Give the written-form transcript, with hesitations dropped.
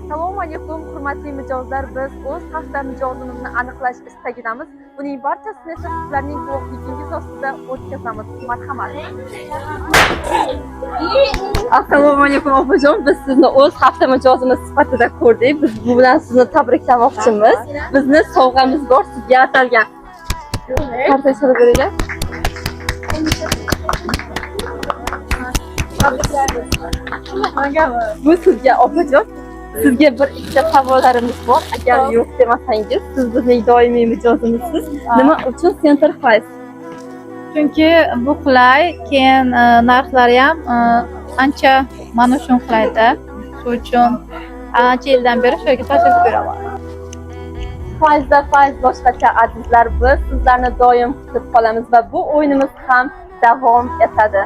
Assalomu alaykum, hurmatli mijozlar. Biz o'z hafta mijozimizni aniqlash istagidamiz. Buning barchasini esa sizlarning guvohligingiz ostida o'tkazamiz. Marhamat. Assalomu alaykum, opajon. Biz sizni o'z hafta mijozimiz sifatida ko'rdik. Biz bu bilan sizni tabriklamoqchimiz. Bizni sovg'amiz bor sizga atalgan. Kartochkani beringlar. Bu sizga, opajon. Sizga bir ikkita savollarimiz bor. Agar yo'q demasangiz, siz bizning doimiy mijozimizsiz. Nima uchun Center Price? Chunki bu qulay, keyin narxlari ham ancha mana uchun qulayda. Shu uchun ancha yildan beri shu yerga tashrif buyuraman. Fayzda fayz boshqacha, azizlar. Biz sizlarni doim kutib qolamiz va bu o'yinimiz ham davom etadi.